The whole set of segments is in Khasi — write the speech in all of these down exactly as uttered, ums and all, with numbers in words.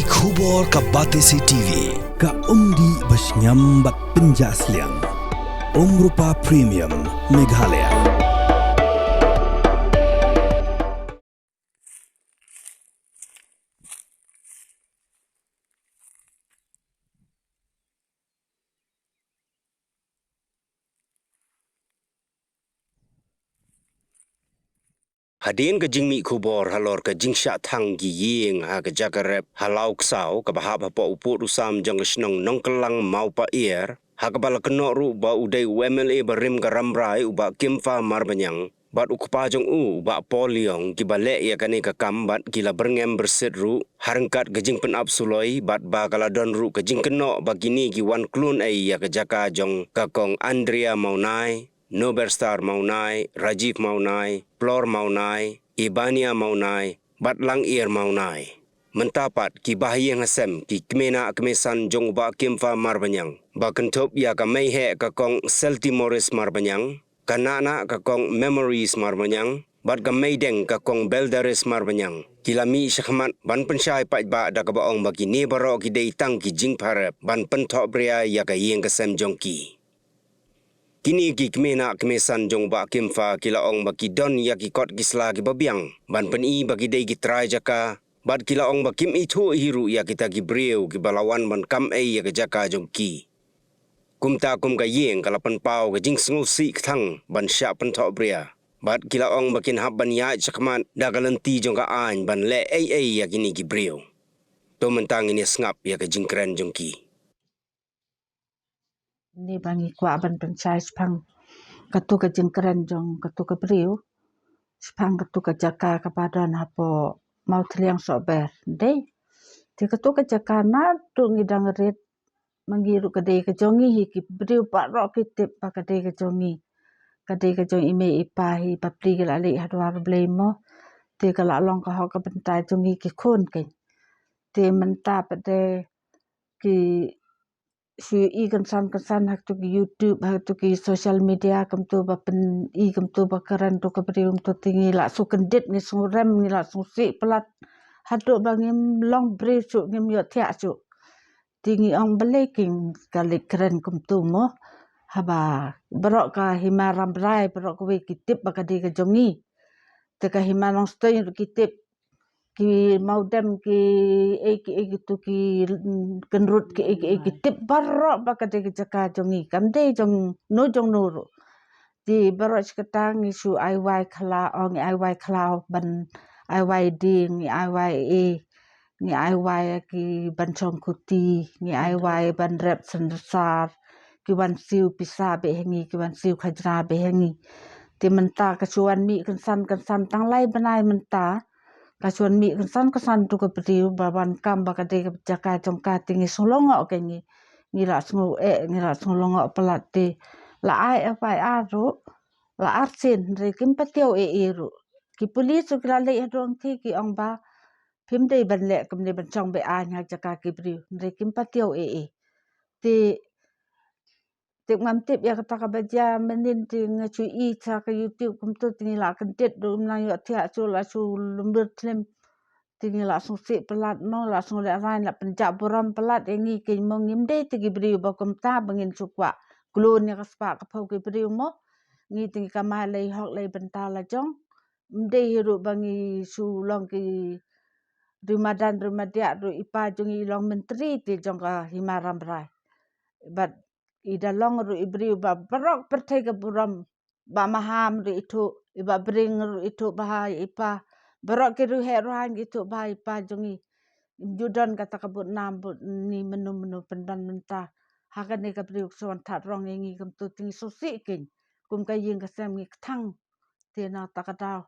Khubor ka Batesi T V, ka umdih ba shngiam bad pynjah sliang. Umrupa Premium, Meghalaya. Hadien ka jingmih khubor halor ka jingshah thang ki ïing ha ka jaka rep ha Lawksaw kaba hap hapoh u pud u sam jong ka shnong Nongkylang Mawpaier, ha kaba la kynnoh ruh ba u dei u M L A barim ka Rambrai u Bah Kimfa Marbaniang, bad u kpa jong u u Bah Paul Liong kiba leh ïa kane ka kam bad ki la byrngem byrsit ruh ha ryngkat ka jingpynap suloi bad ba ka la don ruh ka jingkynnoh ba kine ki wan klun ei ïa ka jaka jong ka Kong Andrea Mawnai, Noberstar Mawnai, Rajiv Mawnai, Plor Mawnai, Ibania Mawnai, bad Langier Mawnai. Mynta pat ki bahaïing hasem ki kmie nah kmie san jong u Bah Kimfa Marbaniang ba kynthup ïa ka mei heh ka Kong Selti Morris Marbaniang, ka nah nah ka Kong Memories Marbaniang, bad ka mei deng ka Kong Beldaris Marbaniang, ki la mih shakhmat ban pynshai paidbah da kaba ong ba kine baroh ki dei tang ki jingpharep ban pynthohbria ïa ka ïing ka sem jong ki. Kine ki kmie nah kmie san jong u Bah Kimfa ki la ong ba ki don ïa ki kot ki sla kiba biang ban pyni ba ki dei ki trai jaka, bad ki la ong ba kim ithuh hi ruh ïa kita ki briew kiba la wan ban kam ei ïa ka jaka jong ki. Kumta kum ka ïing ka la pynpaw ka jingsngewsih kthang ban shah pynthohbria, bad ki la ong ba kin hap ban ïaid shakhmat da ka lynti jong ka aiñ ban leh ei ei ïa kine ki briew. To mynta ngin ïa sngap ïa ka jingkren jong ki. Ni ba ngi kwah ban pynshai shaphang katu ka jingkren jong katu ka briew shaphang katu ka jaka kaba don hapoh Mawtliang Sohber. Dei, te katu ka jaka naduh ngi dang rit ma ngi ruh ka dei ka jong ngi hi, ki briew baroh ki tip ba ka dei ka jong ngi. Ka dei ka jong i mei i pa hi, bapli ki la leit ha dwar Blei mo. Te ka la long ka hok ka bynta jong ngi ki khun keiñ. Te mynta pat de ki shu i kynsan kynsan ha katu ki YouTube, ha katu ki social media, kumtu ba pyn-i kumtu ba kren tu ka briew kumtu, te ngi la shu kyndit, ngi shu rem, ngi la shu sih palat. Haduh ba ngim long briew shuh, ngim ïohthiah shuh. Te ngi ong balei kin ka leit kren kumtu mo. Haba baroh ka hima Rambrai, baroh kawei ki tip ba ka dei ka jong ngi. Te ka hima Nongstoiñ ruh ki tip, ki Mawdem, ki ei ki ei kitu ki, mm, Kynrut, ki ei ki ei ki tip baroh ba ka dei ka jaka jong ngi, kam dei jong no jong no ruh. Te baroh shi katta ngi shu ai wai khlaw, ngi ai wai khlaw ban ai wai dieng, ngi ai wai ei, ngi ai wai ki ban shong khuti, ngi ai wai ban rep synshar, ki wan siew pisa beit ha ngi, ki wan siew khajna beit ha ngi. Te mynta ka shu wan mih kynsan kynsan tang lai bnai mynta. Ka shu wan mih kynsan kynsan tu ka briew ba wan kam ba ka dei ka jaka jong ka, te ngi shu lyngngoh keiñ, ngi, ngi la sngew eh, ngi la sngew lyngngoh palat. Te la ai F I R ruh la arsien, hynrei kim pat ïoh ei ei ruh. Ki pulit ruh ki la leit ha dong, te ki ong ba phim dei ban leh kumne, ban shong beit aiñ ha jaka ki briew, hynrei kim pat ïoh ei ei. Te, te ngam tip ïa kata kaba jia mynnin, te nga shu i sha ka YouTube kumtu, te ngi la kyndit ruh, ngim nang ïohthiah shuh, la shu lum bir thlem. Te ngi la sngewsih palat mo, la sngew lehraiñ, la pynjah burom palat ïa ngi keiñ mo. Ngim dei te ki briew ba kumta ba ngin shu kwah klun ïa ka spah ka phew ki briew mo. Ngi te ngi kamai la i hok la i bynta la jong. Ym dei hi ruh ba ngi shu long ki riew madan riew madiah ruh, i pa jong ngi i long myntri te jong ka hima Rambrai. Bad i da long ruh i briew ba baroh pyrthei ka burom. Bah Maham ruh ithuh, i Bah Bring ruh ithuh bha ïa i pa. Baroh ki riewheh riewhaiñ ki ithuh bha ïa i pa jong ngi. Im ju don kata ka bud nam bud ni mynno mynno pynban mynta. Ha kane ka briew ka shu wan thad rong ïa ngi kumtu, te ngi sngewsih keiñ. Kum ka ïing ka sem ngi kthang. Te na kata ka daw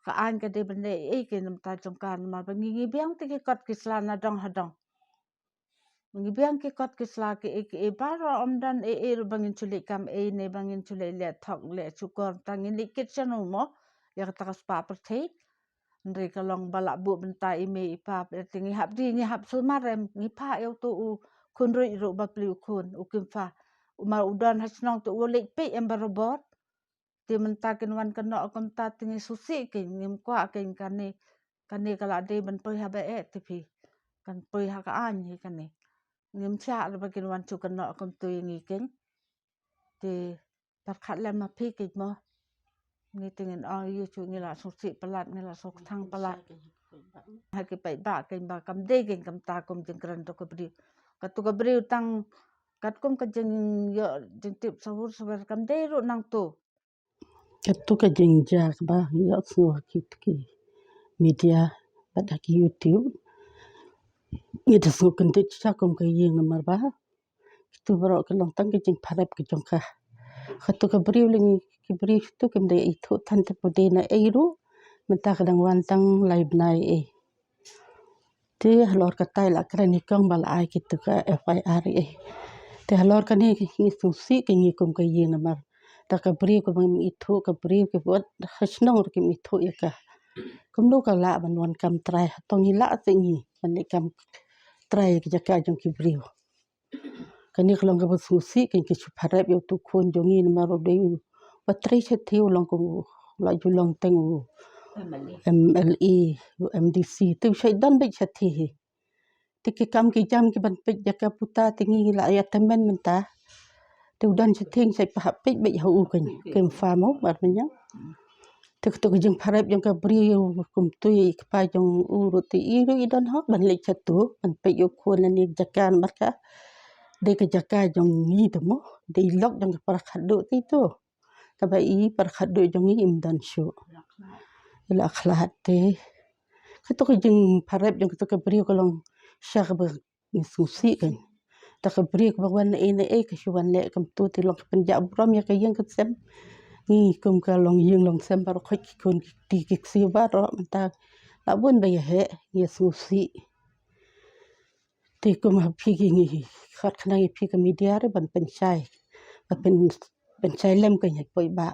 ka aiñ ka dei ban leh ei ei keiñ na bynta jong ka, namar ba ngi ngi biang te ki kot ki sla na dong ha dong. Ngi biang ki kot ki sla ki ei ki ei baroh, ym don ei ei ruh ba ngin shu leit kam ei ne ba ngin shu leit leh thok leh shukor, tang ngin leit kit shano mo ïa kata ka spah pyrthei. Hynrei ka long ba la buh bynta i mei i pa, te ngi hap die, ngi hap sumar em, ngi phah ïa uto u khun ruh ruh, bapli u khun, u Kimfa. U mar u don ha shnong te u leit peit em barabor. Te mynta kin wan kynnoh kumta te ngi sngewsih keiñ, ngim kwah keiñ kane, kane ka la dei ban poi ha ba eh te phi. Kan poi ha ka aiñ hi kane. Ngim shah leh ba kin wan shu kynnoh kumtu ïa ngi keiñ. Te pyrkhat lem ma phi keiñ mo. Ngi te ngin ong ïa shu ngi la sngewsih palat, ngi la sngewkthang palat. Ha ki paidbah keiñ ba kam dei keiñ kumta kum jingkren to ka briew. Katu ka briew tang katkum ka jingïoh jingtip sawur sawur kam dei ruh nangtu. Katu ka jingjia kaba ngi ïohsngew ha ki, ki media bad ha ki YouTube. Ngi da sngewkyndit shisha kum ka ïing namar ba kitu baroh ka long tang ka jingpharep ka jong ka. Katu ka briew leng ki briew kitu kim da ithuh than te pu dei na ei ruh. Mynta ka dang wan tang lai bnai ei. Te halor kata i la kren i kong ba la ai kitu ka F I R ei. Te halor kane ngi sngewsih ka ngi kum ka ïing namar da ka briew kaba ngim ithuh ka briew ki bud ha shnong ruh kim ithuh ïa ka. Kumno ka lah ban wan kam trai ha tong i lah te ngi ban leh kam trai ka jaka jong ki briew. Kane ka long kaba sngewsih keiñ ki shu pharep ïa utu khun jong ngi namar u dei u ba trei shathie u long kum u la ju long teng u M L A, u M D C te u shait don beit shathie hi. Te ki kam ki jam ki ban peit jaka puta te ngi la ïa tymmen mynta. Te u don shathie ngi shait pahap peit beit ha u keiñ kim fa mo bar mynñiang. Te katu ka jingpharep jong ka briew kumtu ïa i kpa jong u ruh te i ruh i don hok ban leit shatu ban peit ïa u khun lane jaka namar ka dei ka jaka jong ngi te mo dei lok jong ka para khadduh te tu. Kaba i para khadduh jong ngi im don shuh. I la khlad te katu ka jingpharep jong katu ka briew ka long shisha kaba ngi sngewsih keiñ. Da ka briew kaba wan na ei na ei ka shu wan leh kumtu te long ka pynjah burom ïa ka ïing ka sem. Ngi kum ka long ïing long sem baroh khoit ki khun ki kti ki ksiew baroh mynta la bun ba ïa heh ngi sngewsih. Te kum ha phi ki ngi khot khnang ïa phi ka media re ban pynshai ba pyn pynshai lem keiñ ha ki paidbah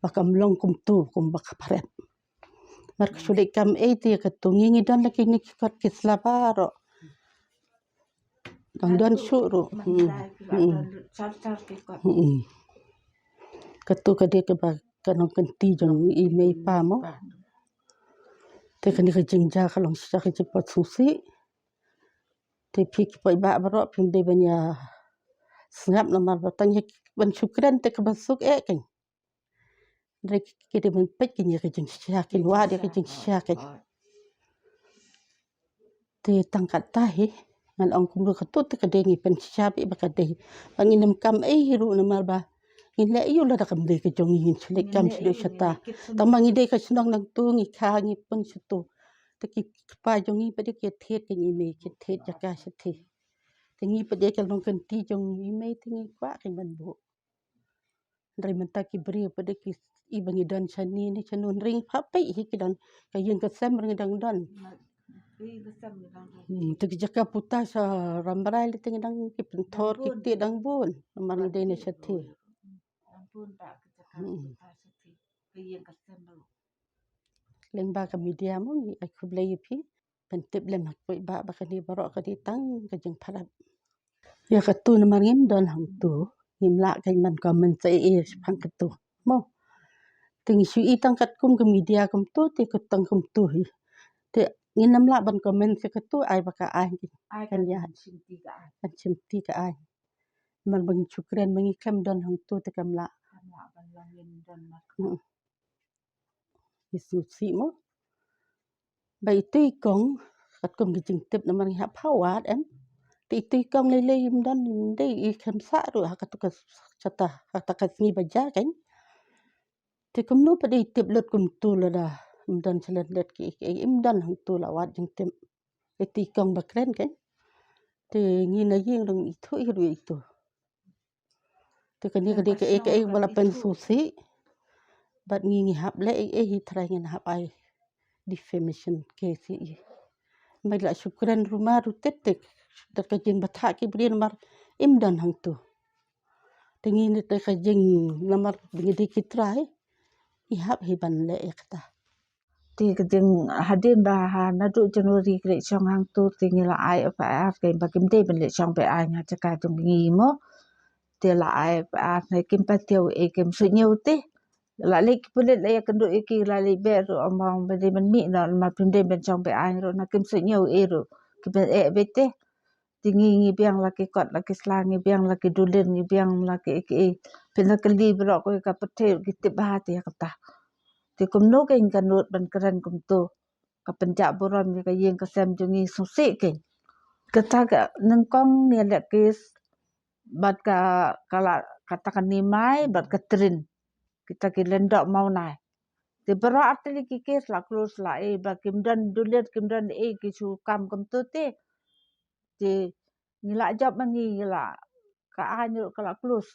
ba kam long kumtu kumba ka pharep. Mar ka shu leit kam ei te katu ngi ngi don la kine ki kot ki sla baroh. Dang don shuh ruh. Hmm. Hmm. Hmm. Katu ka dei kaba ka nongkynti jong i mei pa mo. Te kane ka jingjia ka long shisha ka jingpot sngewsih. Te phi ki paidbah baroh phim dei ban ïa sngap namar ba tang ïa ban shu kren te kaba suk eh keiñ. Hynrei ki dei ban peit keiñ ïa ka jingshisha keiñ, wad ïa ka jingshisha keiñ. Te tang katta hi ngan ong kumno katu te ka dei ngi pynshisha beit ba ka dei ba ngin ym kam ei hi ruh namar ba ngin leh aïu lada kam dei ka jong ngi ngin shu leit kam shu leit shata. Tang ba ngi dei ka shnong nangtu ngi kha ngi pun shatu. Te ki kpa jong ngi pat de ki thied keiñ i mei ki thied jaka shathie. Te ngi pat de ka nongkynti jong i mei te ngi kwah keiñ ban buh. Hynrei mynta ki briew pat de ki i ba ngi don shane ne shano hynrei ngi phah peit hi ki don ka ïing ka sem ruh ngi dang don. Hmm, te ki jaka puta sha Rambrai lei te ngi dang ki pynthor ki tied dang bun namar ngi dei na shathie. Hmm. Lyngba ka media mo ngi ai khublei ïa phi. Pyntip lem ha ki paidbah ba kane baroh ka dei tang ka jingpharap. Ïa katu namar ngim don hangtu ngim lah keiñ ban comment sa ei ei shaphang katu. Mo. Te ngi shu i tang katkum ka media kumtu te ka tang kumtu hi. Te ngin ym lah ban comment sa katu ai ba ka aiñ kan ïa. Kan shim ti ka aiñ. Namar ba ngin shu kren ba ngi khlem don hangtu te kam lah. Kam lah ban long ngin don mar. Hmm. Ngi sngewsih mo. Ba itu i kong katkum ki jingtip namar ngi hap ha wad em. Te itu i kong lei lei im don im dei i khlem sah ruh ha katu ka shata ha kata ka sngi ba jia keiñ. Te kumno pat dei tip lut kumtu lada im don sha lyndet ki ei im don hangtu la wad jingtip. Itu i kong ba kren keiñ. Te ngi na ïing dang ithuh hi ruh itu. Te kane ka dei kaei kaei ba la pynsngewsih. Bad ngi ngi hap leh ei ei hi trai ngin hap ai defamation case hi. Mei la shu kren rumar ruh tit te da ka jingbatai ki briew namar im don hangtu. Te ngi ne te ka jing namar ngi dei ki trai i hap hi ban leh ïa kata. Te ka ding hadien ba ha naduh January ka leit shong hangtu te ngi la ai F I R keiñ ba kim dei ban leit shong be aiñ ha jaka jong ngi mo. Te la ai F I R ne kim pat ïoh ei kim shu ñiew te. La leit ki pulit la ïakynduh ïa ki la leit beh ruh ym ong ba dei ban mih noh namar phim dei ban shong be aiñ ruh na kim shu ñiew ei ruh. ki ban eh beit te. Te ngi ngi biang la ki kot la ki sla, ngi biang la ki dulir, ngi biang la ki ki. Pynda kali bro ko ka pyrthei ki tip ba te kata. Te kumno kein ka nud ban kren kumto. Ka pynjah burom ïa ka ïing ka sem jong ngi sngewsih kein. Kata ka nyngkong ngi leh kes bad ka ka la kata ka nimai bad ka trin. Kita ki lyngdoh mawnai. Te baroh artylli ki kes la close la ei ba kim don dulir kim don ei ki shu kam kumto te. Te ngi la jop ma ngi ngi la ka aiñ ruh ka la close.